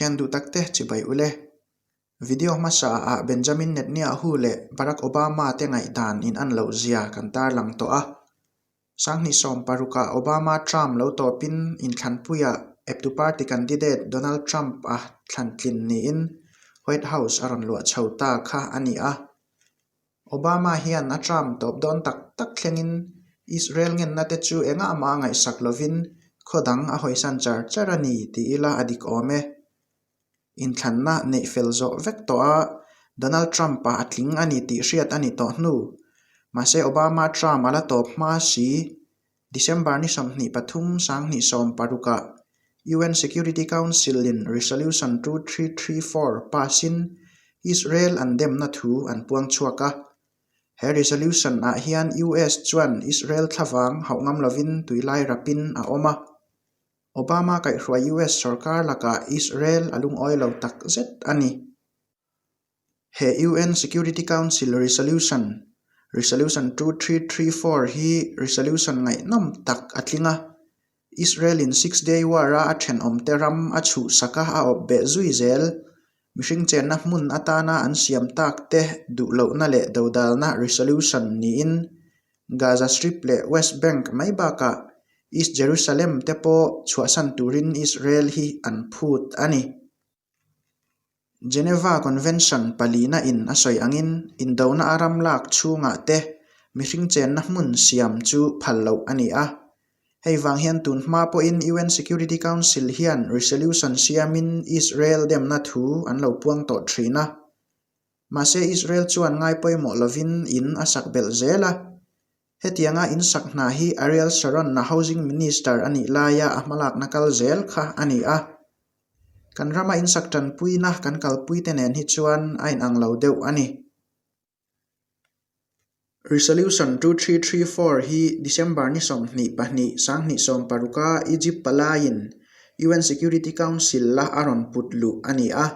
Thian duh takte chibai ule. Video hmasa ah Benjamin Netanyahu leh Barack Obama te ngaihdan in an loh zia kan tarlang tawh a. Sanghnih sawm parukah Obama term lo tawpin inthlanpuiah eptu party candidate Donald Trump-a thlantlin niin White House a rawn luah chho ta kha a ni a. Obama hian a term tawp dawn tak tak thlengin Israel ngenna te chu engah mah a ngaihsak lovin khaw dang a hawisan char char a ni ti ila a dik awm e. Inthlanna neih fel zawh vek tawh a, Donald Trump-a a tling a ni tih hriat a ni tawh hnu. Mahse Obama term a la tawp hma si. December ni 23 2016-ah UN Security Council-in Resolution 2334 pass-in Israel an demna thu an puang chhuak a. He resolution-ah hian US chuan Israel thlavang hauh ngam lovin tuilai rapin a awm a. Obama kaihhruai US sorkar lakah Israel a lungawi lo tak zet a ni. He UN Security Council Resolution, Resolution 2334, hi resolution ngaihnawm tak a tling a. Israel-in Six Day War-a a thenawmte ram a chhuhsak a, a awp beh zui zel. Mihring chenna hmun atana an siam tak te duh lohna leh dodalna resolution niin Gaza Strip leh West Bank mai bakah East Jerusalem te pawh chhuahsan turin Israel hi an phut a ni. Geneva Convention palina in a sawi angin indona a ram lak chhungah te mihring chenna hmun siam chu phal loh a ni a. Hei vang hian tun hma pawhin UN Security Council hian resolution siamin Israel demna thu an lo puang tawh thin a. Mahse Israel chuan ngai pawimawh lovin in a sak belh zel a. Hetianga in sak hna hi Ariel Sharon-a Housing Minister a nih laia a hmalakna kal zel kha a ni a. Kan rama in sak tanpuina kan kalpuite nen hi chuan a inang lo deuh a ni. Resolution 2334 hi December ni 22, 2016 a Egypt palaiin UN Security Council la a rawn put luh a ni a.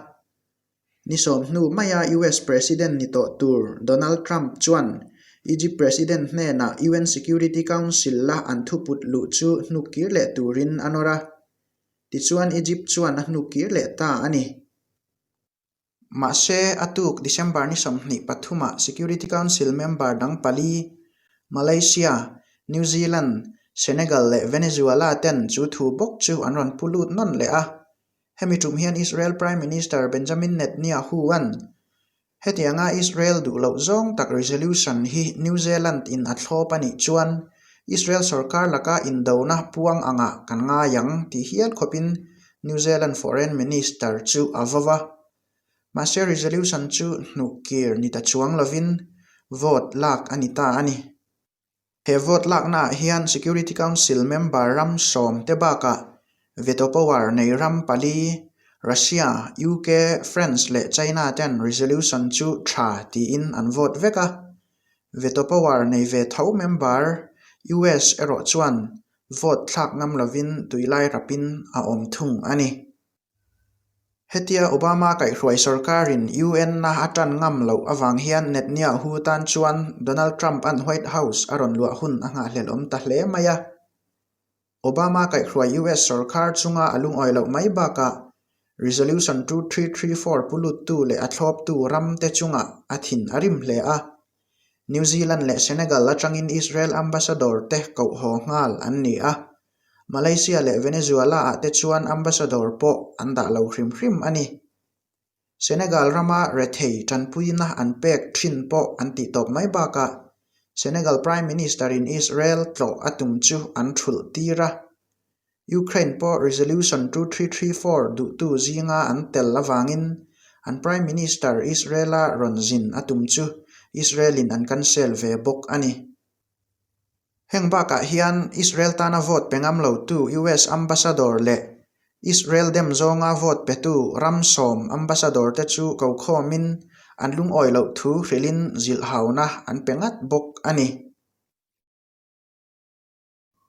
Ni sawm hnu maia US President ni tawh tur Donald Trump chuan Egypt President hnenah UN Security Council la an thu put luh chu hnuk kir leh turin a nawr a. Tichuan Egypt chuan a hnuk kir leh ta a ni. Mahse, a tuk December ni 23 ah Security Council member dang pali, Malaysia, New Zealand, Senegal leh Venezuela ten chu thu bawk chu an rawn pu lut nawn leh a. Hemi tum hian Israel Prime Minister Benjamin Netanyahu-a'n hetianga Israel duh loh zawng tak resolution hi New Zealand in a thlawp a nih chuan Israel sorkar laka indona puang angah kan ngai ang tih hial khawpin New Zealand Foreign Minister chu a vo va. Mahse resolution chu hnuh kir ni ta chuang lovin vote lak a ni ta a ni. He vote laknaah hian Security Council member ram sawm te bakah veto power nei ram pali, Russia, UK, France leh China ten resolution chu tha tiin an vote vek a. Veto power nei ve tho member US erawh chuan vote thlak ngam lovin tuilai rapin a awm thung a ni. Hetia Obama kaihhruai sorkarin UN-na a tan ngam loh avang hian Netanyahu tan chuan Donald Trump-a'n White House a rawn luah hun a nghahhlelh awm ta hle mai a. Obama kaihhruai US sorkar chunga a lungawi loh mai bakah Resolution 2334 pu luttu leh a thlawptu ramte chungah a thin a rim hle a. New Zealand leh Senegal atangin Israel ambassador te koh haw nghal an ni a. Malaysia leh Venezuela-ah te chuan ambassador pawh an dah lo hrim hrim a ni. Senegal rama rethei tanpuina an pek thin pawh an tih tawp mai bakah Senegal Prime Minister-in Israel tlawh a tum chu an thulh tir a. Ukraine pawh Resolution 2334 duhtu zinga an tel avangin an Prime Minister Israel-a rawn zin a tum chu Israel-in an cancel ve bawk a ni. Heng bakah hian Israel tana vote pe ngam lotu US ambassador leh Israel dem zawnga vote petu ram sawm ambassador te chu ko khawmin an lungawi loh thu hrilhin zilhhauna an pe ngat bawk a ni.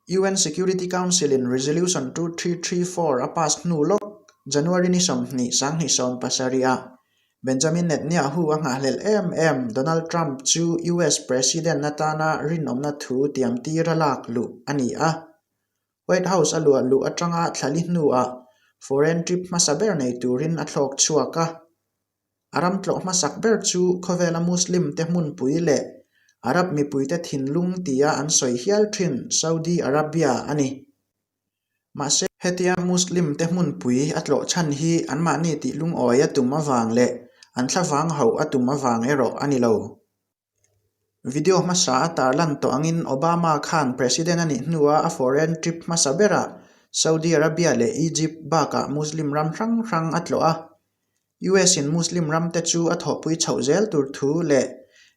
UN Security Council-in Resolution 2334 a pass hnu lawk January ni 20, 2017 ah Benjamin Netanyahu a nghahhlelh em em Donald Trump chu US President atana rinawmna thu tiamtira lak luh a ni a. White House a luah luh atanga thlali hnuah Foreign trip hmasa ber nei turin a thlawk chhuak a. A ram tlawh hmasak ber chu khawvela Muslim te hmunpui leh Arab mipuite thinlung tia an sawi hial thin Saudi Arabia a ni. Mahse, hetia Muslim te hmunpui a tlawh chhan hi anmahni tih lungawi a tum avang leh an thlavang hauh a tum avang erawh a ni lo. Video hmasa a tarlan tawh angin Obama khan President a nih hnua a foreign trip hmasa berah Saudi Arabia leh Egypt bakah Muslim ram hrang hrang a tlawh a. US in Muslim ramte chu a thawhpui chhoh zel tur thu leh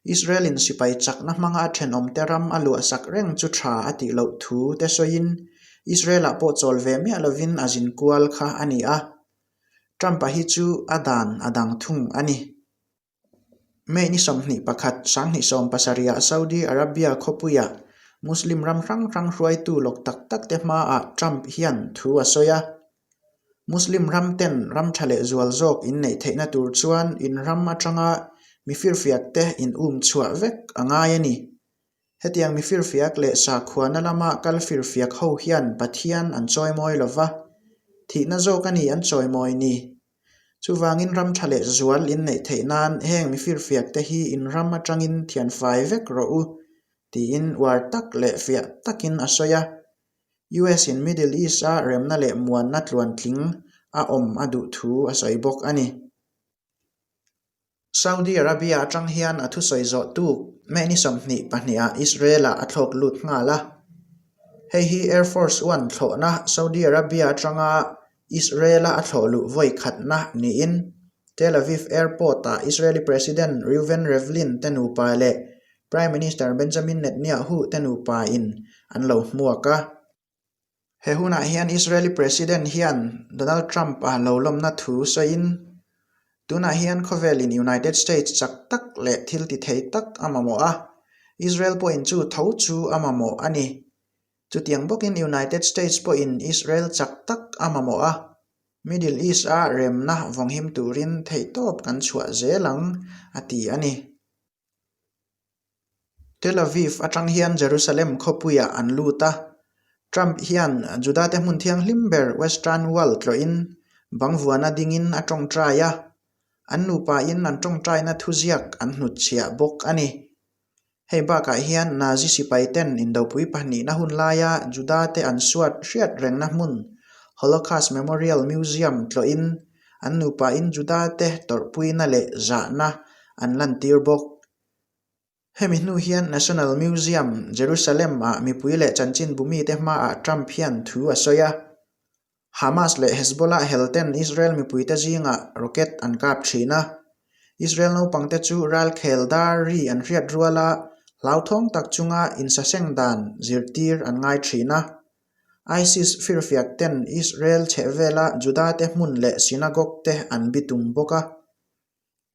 Israel in sipai chakna hmanga a thenawmte ram a luahsak reng chu tha a tih loh thu te sawiin Israel-ah pawh chawl ve miah lovin a zin kual kha a ni a. Trump-a hi chu a dan a dang thung a ni. May ni 21, 2017-ah Saudi Arabia khawpuiah Muslim ram hrang hrang hruaitu lawk tak tak te hmaah Trump hian thu a sawi a. Muslim ram ten ram tha leh zual zawk inneih theihna tur chuan in ram atanga mi firfiak te in um chhuah vek a ngai a ni. Hetiang mi firfiak leh sakhuana lama kal firfiak ho hian Pathian an chawimawi lo va, thihna zawk a ni an chawimawi ni. Chuvangin ram tha leh zual inneih theih nan heng mi firfiak te hi in ram atangin thianfai vek rawh u, tiin uar tak leh fiah takin a sawi a. US in Middle East a remna leh muanna tluantling a awm a duh thu a sawi bawk a ni. Saudi Arabia atang hian a thusawi zawh tuk May ni 22 ah Israel ah a thlawk lut nghal a. Hei hi Air Force One thlawhna Saudi Arabia atanga Israel a a thlawh luh vawi khatna niin Tel Aviv Airport ah Israeli President Reuven Rivlin te nupa leh Prime Minister Benjamin Netanyahu te nupa in an lo hmuak a. He hunah hian Israeli President hian Donald Trump-a lo lawmna thu sawiin, Tunah hian khawvelin United States chak tak leh thil ti thei tak a mamawh a, Israel pawhin chu tho chu a mamawh a ni. Chutiang bawkin United States pawhin Israel chak tak a mamawh a, Middle East-a remna vawnghim turin theihtawp kan chhuah zel ang, a ti a ni. Tel Aviv atang hian Jerusalem khawpuiah an lut a, Trump hian Judate hmun thianghlim ber Western Wall tlawhin bang vuana dingin a tawngtai a, an nupain an tawngtaina thuziak an hnutchhiah bawk a ni. Hei bakah hian Nazi sipaiten indopui pahnihna hun laia Judate an suat hriat rengna hmun Holocaust Memorial Museum tlawhin an nupain Judate tawrhpuina leh zahna an lantir bawk. Hemi hnu hian National Museum, Jerusalem-ah mipui leh chanchinbu mite hmaah Trump hian thu a sawi a. Hamas leh Hezbollah helten Israel mipuite zingah rocket an kap thin a. Israel naupangte chu ralkhel dar ri an hriat ruala hlauthawng tak chunga insaseng dan zirtir an ngai thin a. ISIS firfiak ten Israel chhehvela Judate hmun leh synagogue te an bitum bawk a.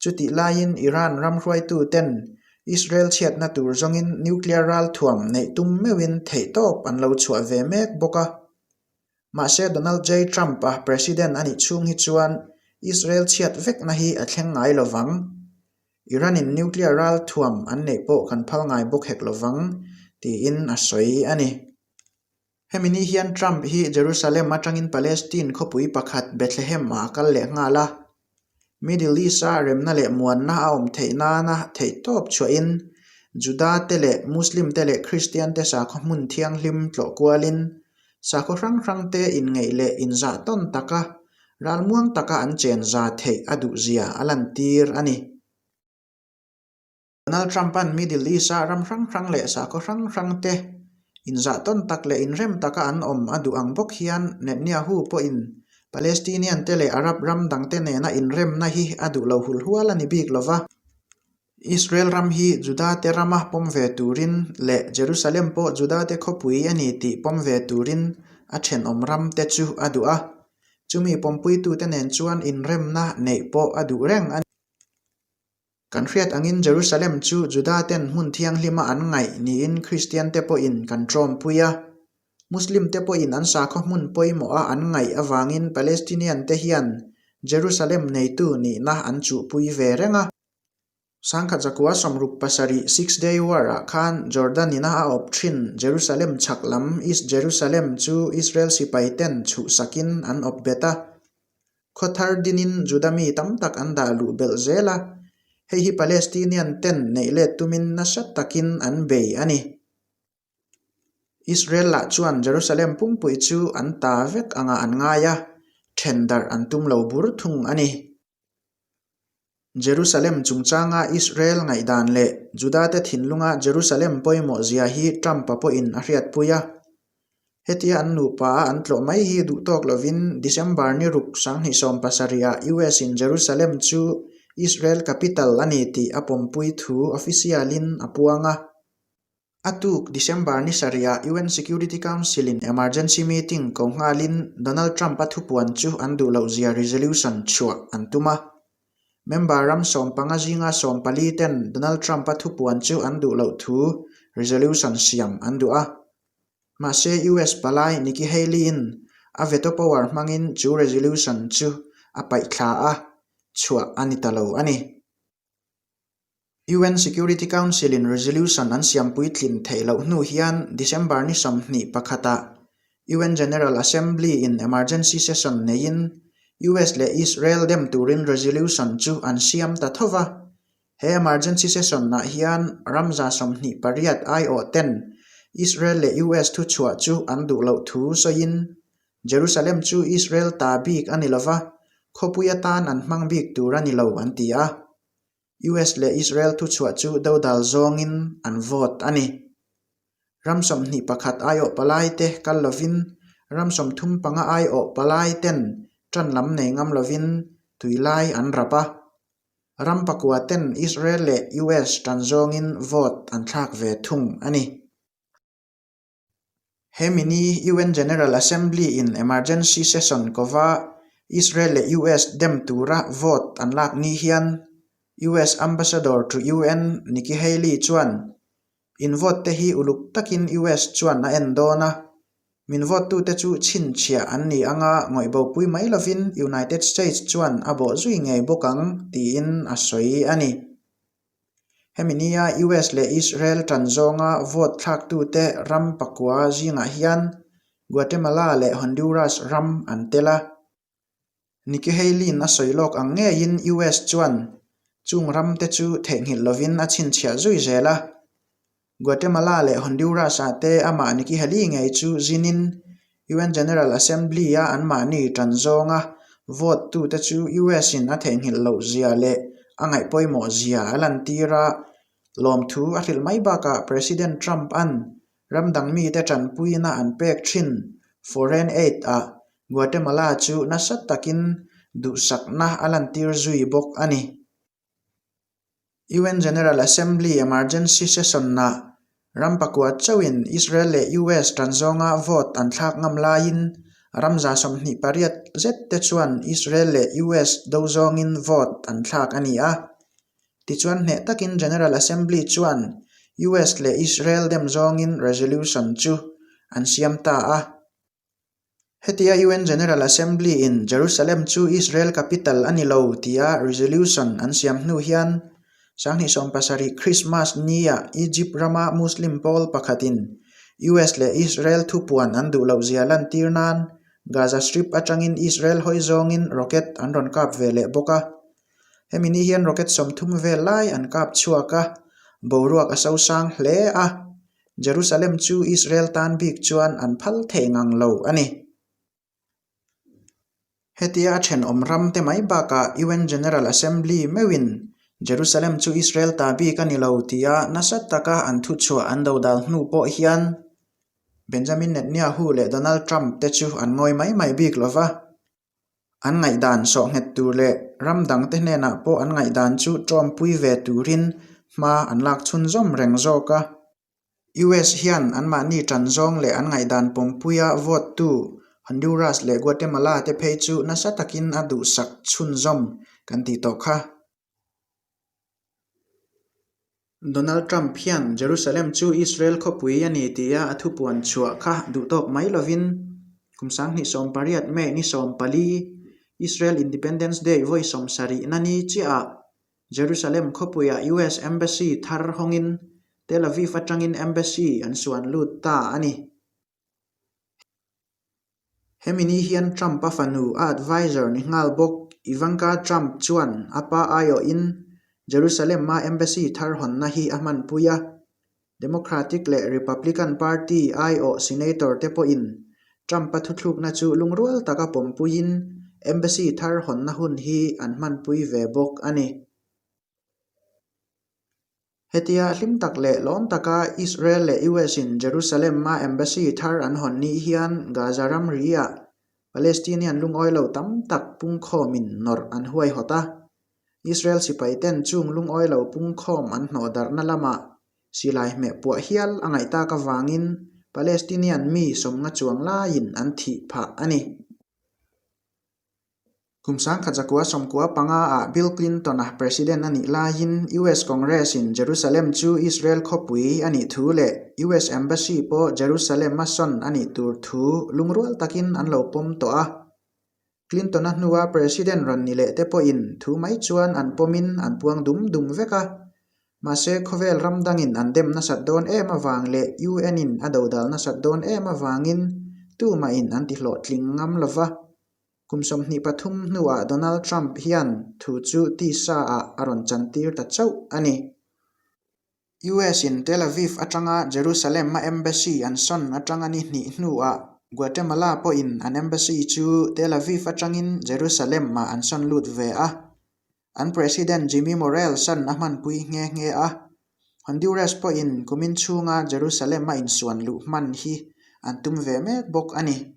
Chutih laiin Iran ram hruaituten Israel chhiatna tur zawngin nuclear ralthuam neih tum meuhin theihtawp an lo chhuah ve mek bawk a. Mahse Donald J. Trump-a president a nih chhung hi chuan Israel chhiat vekna hi a thleng ngai lo vang. Iran-in nuclear ralthuam an neih pawh kan phal ngai bawk hek lo vang, tiin a sawi a ni. Hemi ni hian Trump hi Jerusalem atangin Palestine khawpui pakhat Bethlehem-ah a kal leh nghal a. Middle East-a remna leh muanna a awm theih nana theihtawp chhuahin Juda-te leh Muslim-te leh Kristian-te sakhaw hmun thianghlim tlawh kualin sakhaw hrang hrangte inngeih leh inzahtawn taka ralmuang taka an chenza theih a duhzia a lantir a ni. Donald Trump-a'n Middle East-a ram hrang hrang leh sakhaw hrang hrang te inzahtawn tak leh inrem taka an awm a duh ang bawk hian Netanyahu pawhin Palestinian te leh Arab ram dangte nena inremna hi a duh lo hulhual a ni bik lo va. Israel ram hi Juda-te rama pawm ve turin leh Jerusalem pawh Juda-te khawpui a ni tih pawm ve turin a thenawm ram te chu a duh a. Chumi pawmpuitute nen chuan inremna neih pawh a duh reng a ni. Kan hriat angin Jerusalem chu Juda-ten hmun thianghlima an ngaih niin Kristiante pawhin kan tawmpui a. Muslim-te pawhin an sakhaw hmun pawimawha an ngaih avangin Palestinian-te hian Jerusalem neitu nihna an chuhpui ve reng a. Sangkhat zakua 67 Six Day War-ah khan Jordan ina a awp thin Jerusalem chhak lam East Jerusalem chu Israel sipaiten chhuhsakin an awp bet a. Khaw thar dinin Juda mi tam tak an dah luh belh zel a, hei hi Palestinian ten neih let tumin nasa takin an bei a ni. Israel lah chuan Jerusalem pumpui chu an ta vek angah an ngai a, then darh an tum lo bur thung a ni. Jerusalem chungchanga Israel ngaihdan leh Judate thinlunga Jerusalem pawimawh zia hi Trump-a pawhin a hriatpui a. Hetia an nupa a an tlawh mai hi duhtawk lovin December ni ruk 2017 ah US-in Jerusalem chu Israel capital a ni tih a pawmpui thu official-in a puang a. A tuk December ni sarihah UN Security Council-in emergency meeting ko nghalin Donald Trump-a thupuan chu an duh loh zia resolution chhuah an tum a. Member ram 15 zinga 14 ten Donald Trump-a thupuan chu an duh loh thu resolution siam an duh a. Mahse US palai Nikki Haley-in a veto power hmangin chu resolution chu a paih thla a, chhuah a ni ta lo a ni. UN Security Council-in resolution an siam puitlin theih loh hnu hian December ni 21-ah UN General Assembly-in emergency session neiin US leh Israel dem turin resolution chu an siam ta tho va. He emergency session-ah hian ram 28 aiawh ten Israel leh US thuchhuah chu an duh loh thu sawiin Jerusalem chu Israel ta bik a ni lova, khawpui atan an hmang bik tur a ni lo an ti a. US leh Israel thuchhuah chu dodal zawngin an vote a ni. Ram 21 aiawh palai te kal lovin ram 35 aiawh palai ten tan lam nei ngam lovin tui lai an rap a. Ram pakua ten Israel leh US tan zawngin vote an thlak ve thung a ni. Hemi ni UN General Assembly in emergency session kova Israel leh US dem tura vote an lak ni hian US Ambassador to UN Nikki Haley chuan in vote te hi uluk takin US chuan a en dawn a, min vote tute chu chhinchhiah an ni anga ngawih bopui mai lovin United States chuan a bawh zui ngei bawk ang tiin a sawi a ni. Hemi nia US leh Israel tan zawnga vote thlaktute ram pakua zingah hian Guatemala leh Honduras ram an tel a. Nikki Haley-in a sawi lawk ang ngeiin US chuan chung ramte chu theihnghilh lovin a chhinchhiah zui zel a. Guatemala leh Honduras-ah te amah Nikki Haley ngei chu zinin UN General Assembly-a anmahni tan zawnga vote tute chu US-in a theihnghilh loh zia leh a ngaih pawimawh zia a lantir a, lawmthu a hrilh mai bakah President Trump-a'n ram dang mite tanpuina an pek thin foreign aid-ah Guatemala chu nasa takin duhsakna a lantir zui bawk a ni. UN General Assembly emergency session-ah ram pakua chauhin Israel leh US tan zawnga vote an thlak ngam laiin ram 28 zet te chuan Israel leh US do zawngin vote an thlak a ni a. Tichuan hneh takin General Assembly chuan US leh Israel dem zawngin resolution chu an siam ta a. Hetia UN General Assembly-in Jerusalem chu Israel capital a ni lo tia resolution an siam hnu hian 2070 Christmas nia Egypt rama Muslim pawl pakhatin US leh Israel thupuan an duh lohzia lantir nan Gaza Strip atangin Israel hawi zawngin rocket an rawn kap ve leh bawk a. Hemi ni hian rocket 30 vel lai an kap chhuak a, boruak a sosang hle a. Jerusalem chu Israel tan bik chuan an phal thei ngang lo a ni. Hetia a thenawm ram te mai bakah UN General Assembly meuhin Jerusalem chu Israel ta bik a ni lo tia nasa taka an thuchhuah an dodal hnu pawh hian Benjamin Netanyahu leh Donald Trump te chu an ngawi mai mai bik lo va. An ngaihdan sawh nghet tur leh ram dangte hnenah pawh an ngaihdan chu tawmpui ve turin hma an lak chhunzawm reng zawk a. US hian anmahni tan zawng leh an ngaihdan pawmpuia vote tu Honduras leh Guatemala te phei chu nasa takin a duhsak chhunzawm kan tih tawh kha. Donald Trump hian Jerusalem chu Israel khawpui a ni tia a thupuan chhuah kha duhtawk mai lovin kum 2018 May ni 14, Israel Independence Day vawi 70na ni chiahah Jerusalem khawpuiah US Embassy thar hawngin Tel Aviv atangin Embassy an suan lut ta a ni. Hemi ni hian Trump-a fanu a advisor ni nghal bawk Ivanka Trump chuan a pa aiawhin Jerusalem-a embassy thar hawnna hi a hmanpui a. Democratic leh Republican Party aiawh senator te pawhin Trump-a thuthlukna chu lungrual taka pawmpuiin embassy thar hawnna hun hi an hmanpui ve bawk a ni. Hetia hlim tak leh lawm taka Israel leh US-in Jerusalem-a embassy thar an hawn ni hian Gaza ramri-ah Palestinian lungawi lo tam tak pungkhawmin nawrh an huaihawt a. Israel sipaiten chung lungawi lo pungkhawm an hnawhdarhna lamah silai hmeh puah hial a ngaih tak avangin Palestinian mi sawmnga chuang laiin an thih phah a ni. Kum sangkhat zakua sawmkua panga ah Bill Clinton-a President a nih laiin US Congress-in Jerusalem chu Israel khawpui a nih thu leh US Embassy pawh Jerusalem-a sawn a nih tur thu lungrual takin an lo pawm tawh a. Clinton-a hnua President rawn ni leh te pawhin thu mai chuan an pawmin an puang dum dum vek a. Mahse khawvel ram dangin an dem nasat dawn em avang leh UN-in a dodal nasat dawn em avangin tumahin an tihlawhtling ngam lova. Kum 23 hnuah Donald Trump hian thu chu tisa ah a rawn chantir ta chauh a ni. US in Tel Aviv atanga Jerusalem a embassy an sawn atanga ni hnih hnuah Guatemala pawhin an embassy chu Tel Aviv atangin Jerusalem ah an sawn lut ve a. An President Jimmy Morales-a'n a hmanpui nghe nghe a. Honduras pawhin kumin chhunga Jerusalem a insuan luh hman hi an tum ve mek bawk a ni.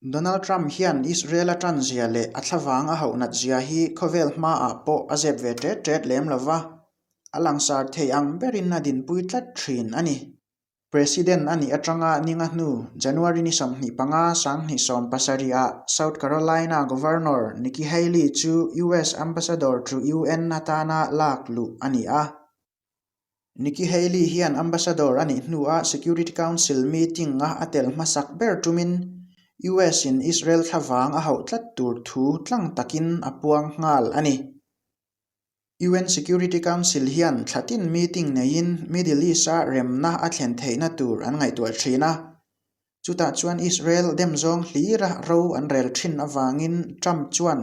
Donald Trump hian Israel a tan zia leh a thlavang a hauh nat zia hi khawvel hmaah pawh a zep ve ṭet ṭet lem lo va, a langsar thei ang berin a dinpui tlat ṭhin a ni. President a nih aṭanga ninga hnu, January ni 25, 2017ah South Carolina Governor Nikki Haley chu US Ambassador to UN atana lak luh a ni a. Nikki Haley hian ambassador a nih hnuah Security Council meeting-a a tel hmasak ber tumin US-in Israel thlavang a hauh tlat tur thu tlang takin a puang nghal a ni. UN Security Council hian thla tin meeting neiin Middle East-a remna a thlen theihna tur an ngaihtuah thin a. Chutah chuan Israel dem zawng hlira ro an rel thin avangin Trump chuan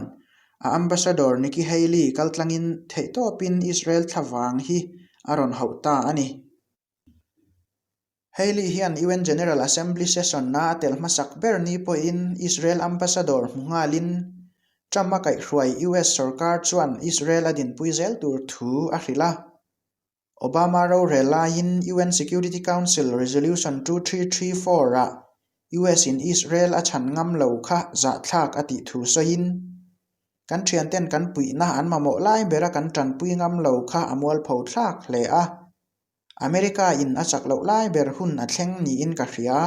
a ambassador Nikki Haley kaltlangin theihtawpin Israel thlavang hi a rawn hauh ta a ni. Haley hian UN General Assembly session-a a tel hmasak ber ni pawhin Israel ambassador hmu nghalin Trump-a kaihhruai US sorkar chuan Israel a dinpui zel tur thu a hrilh a. Obama rorel laiin UN Security Council Resolution 2334 ah US in Israel a chhan ngam lo kha zahthlak a tih thu sawiin, Kan thianten kan puihna an mamawh lai bera kan tanpui ngam lo kha a mualpho thlak hle a. America in a chak loh lai ber hun a thleng niin ka hria.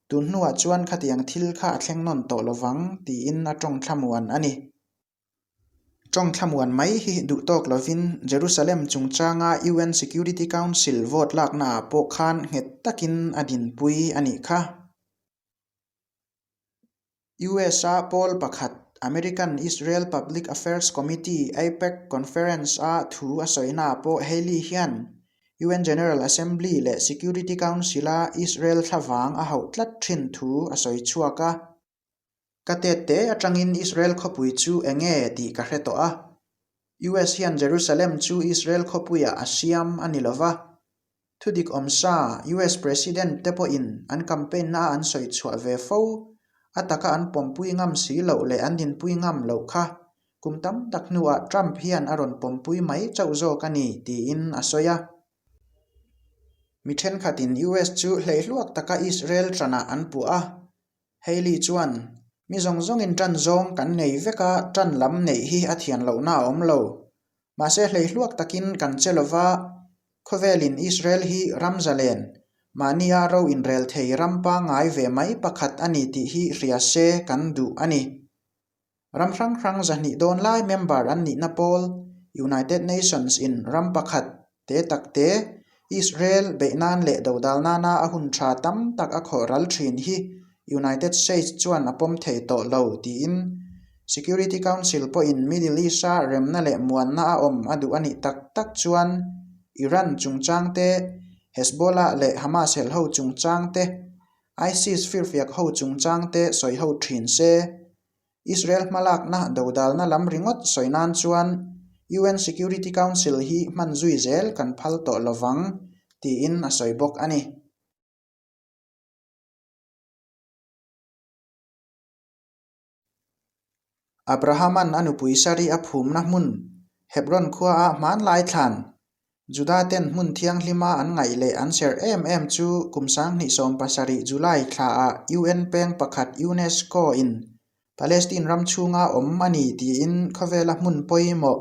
Tun hnuah chuan khatiang thil kha a thleng nawn tawh lovang, tiin a tawng thlamuan a ni. Tawng thlamuan mai hi duh tawk lovin Jerusalem chungchanga UN Security Council vote laknaah pawh khan nghet takin a dinpui a nih kha. US-a pawl pakhat American Israel Public Affairs Committee, AIPAC, conference-a thu a sawinaah pawh Haley hian UN General Assembly leh Security Council-a Israel thlavang a hauh tlat thin thu a sawi chhuak a. Ka tet te atangin Israel khawpui chu eng nge tih ka hre tawh a. US hian Jerusalem chu Israel khawpuiah a siam a ni lo va. Thudik awmsa US President te pawhin an campaign na a an sawi chhuah ve fo, a taka an pawmpui ngam si loh leh an dinpui ngam loh kha kum tam tak hnuah Trump hian a rawn pawmpui mai chauh zawk a ni tiin a sawi a. Mi thenkhatin US chu hleihluak taka Israel tanah an puah a. Haley chuan, Mi zawng zawngin tan zawng kan nei vek a, tan lam neih hi a thian lohna a awm lo. Mahse hleihluak takin kan che lova, khawvelin Israel hi ram zalen, mahnia ro inrel thei ram pangngai ve mai pakhat a ni tih hi hria se kan duh a ni. Ram hrang hrang zahnih dawn lai member an nihna pawl United Nations in ram pakhat te tak te Israel beih nan leh dodal nana a hun tha tam tak a khawh ral thin hi United States chuan a pawm thei tawh lo tiin Security Council pawhin Middle East-a remna leh muanna a awm a duh a nih tak tak chuan Iran chungchang te, Hezbollah leh Hamas helho chungchang te. ISIS firfiak ho chungchang te sawi ho thin se. Israel hmalakna dodalna lam ringawt sawi nan chuan UN Security Council hi hman zui zel kan phal tawh lovang, tiin a sawi bawk a ni. Abrahama'n a nupui Sari a phumna hmun Hebron khuaah hmanlai thlan Juda-ten hmun thianghlima an ngaih leh an serh em em chu kum 2017 July thlaah UN peng pakhat UNESCO-in Palestine ram chhunga awm a ni tiin khawvela hmun pawimawh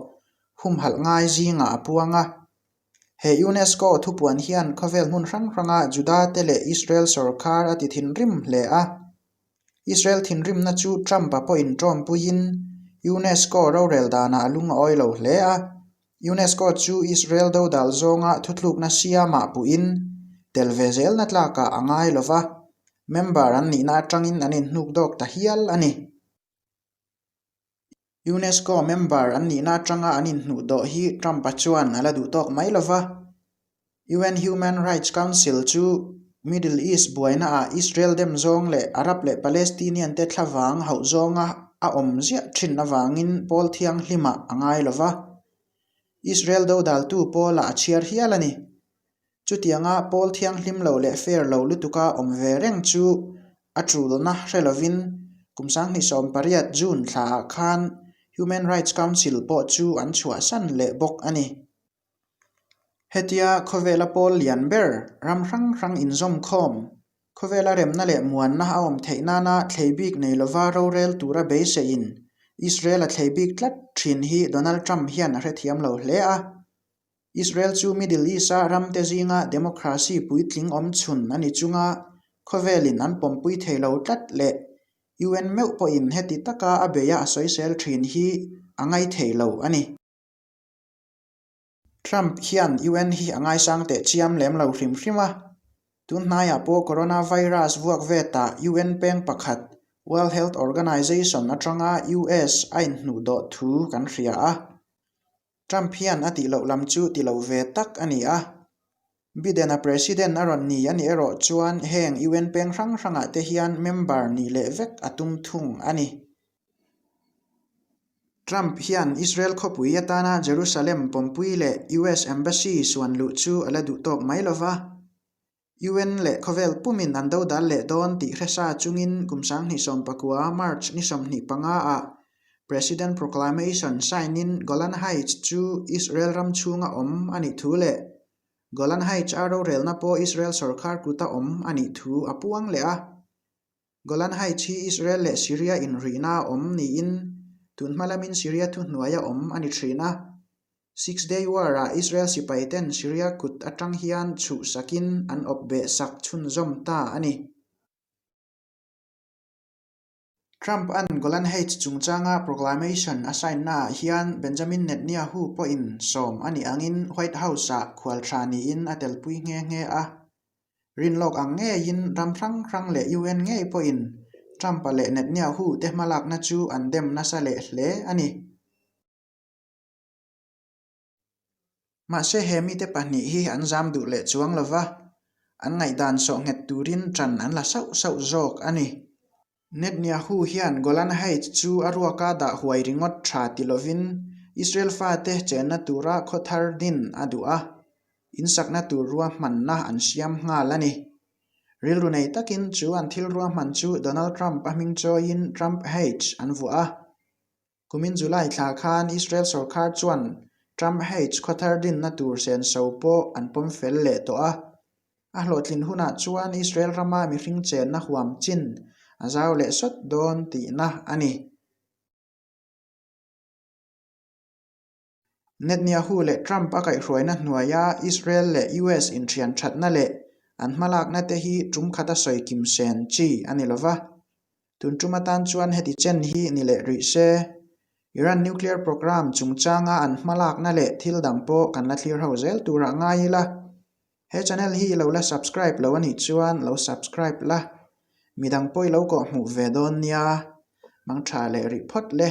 humhalh ngai zingah a puang a. He UNESCO thupuan hian khawvel hmun hrang hranga Juda-te leh Israel sawrkar a ti thinrim hle a. Israel thinrimna chu Trump-a pawhin ṭawmpuiin UNESCO rorel danah a lung a awi lo hle a. UNESCO chu Israel dodal zawnga thutlukna siamah puhin tel ve zelna tlakah a ngai lo va, member an nihna atangin an inhnuk dawk ta hial a ni. UNESCO member an nihna atanga an inhnuh dawh hi Trump-a chuan a la duh tawk mai lo va. UN Human Rights Council chu Middle East buainaah Israel dem zawng leh Arab leh Palestinian te thlavang hauh zawnga a awm ziah thin avangin pawl thianghlimah a ngai lo va. Israel dodaltu pawlah a chhiar hial a ni. Chutianga pawl thianghlim lo leh fair lo lutuka awm ve reng chu a tulna hre lovin kum 2018 June thlaah khan Human Rights Council pawh chu an chhuahsan leh bawk a ni. Hetia khawvela pawl lian ber ram hrang hrang inzawm khawm, khawvela remna leh muanna a awm theih nana thlei bik nei lova rorel tura beiseiin Israel a thlei bik tlat thin hi Donald Trump hian a hrethiam lo hle a. Israel chu Middle East-a ramte zinga democracy puitling awm chhun a ni chunga khawvelin an pawmpui thei lo tlat leh UN meuh pawhin heti taka a beia a sawisel thin hi a ngaithei lo a ni. Trump hian UN hi a ngaisang teh chiam lem lo hrim hrim a, tun hnaiah pawh coronavirus vuak vetah UN peng pakhat World Health Organization atanga US a inhnuh dawh thu kan hria a. Trump hian a tih loh lam chu ti lo ve tak a ni a. Biden-a president a rawn ni a nih erawh chuan heng UN peng hrang hrangah te hian member nih leh vek a tum thung a ni. Trump hian Israel khawpui atana Jerusalem pawmpui leh US Embassy suan luh chu a la duh tawk mai lo va. UN leh khawvel pumin an dodal leh dawn tih hresa chungin kum 2019 March ni 25 ah President Proclamation sign-in Golan Heights chu Israel ram chhunga awm a nih thu leh Golan Heights-a rorelna pawh Israel sorkar kuta awm a nih thu a puang leh a. Golan Heights hi Israel leh Syria inrihna a awm niin tun hma lamin Syria thuhnuaia awm a ni thin a. Six Day War-ah Israel sipaiten Syria kut atang hian chhuhsakin an awp beh sak chhunzawm ta a ni. Trump-a'n Golan Heights chungchanga proclamation a sign-naah hian Benjamin Netanyahu pawhin sawm a nih angin White House-ah khualtha niin a telpui nghe nghe a. Rinlawk ang ngeiin ram hrang hrang leh UN ngei pawhin Trump-a leh Netanyahu te hmalakna chu an dem nasa leh hle a ni. Mahse he mite pahnih hi an zam duh leh chuang lo va, an ngaihdan sawh nghet turin ṭan an la sauh sauh zawk a ni. Netanyahu hian Golan Heights chu a ruaka dah huai ringawt ṭha ti lovin Israel fate chenna tura khaw thar din a duh a, insakna tur ruahmanna an siam nghal a ni. Rilru nei takin chu an thil ruahman chu Donald Trump a hming chawiin Trump Heights an vuah a. Kumin July thla khan Israel sorkar chuan Trump Heights khaw thar dinna tur senso pawh an pawm fel leh tawh a. A hlawhtlin hunah chuan Israel rama mihring chenna huam chin a zau leh sawt dawn tihna a ni. Netanyahu leh Trump a kaihhruaina hnuaia Israel leh US inthian thatna leh an hmalakna te hi tum khata sawi kim sen chi a ni lova. Tun tum atan chuan heti chen hi ni leh rih se. Iran nuclear programme chungchanga an hmalakna leh thil dang pawh kan la thlir ho zel turah ngai ila. He channel hi lo la subscribe lo anih chuan lo subscribe la, midang pawh i lo kawhhmuh ve dawn nia. Mangtha leh rih phawt le.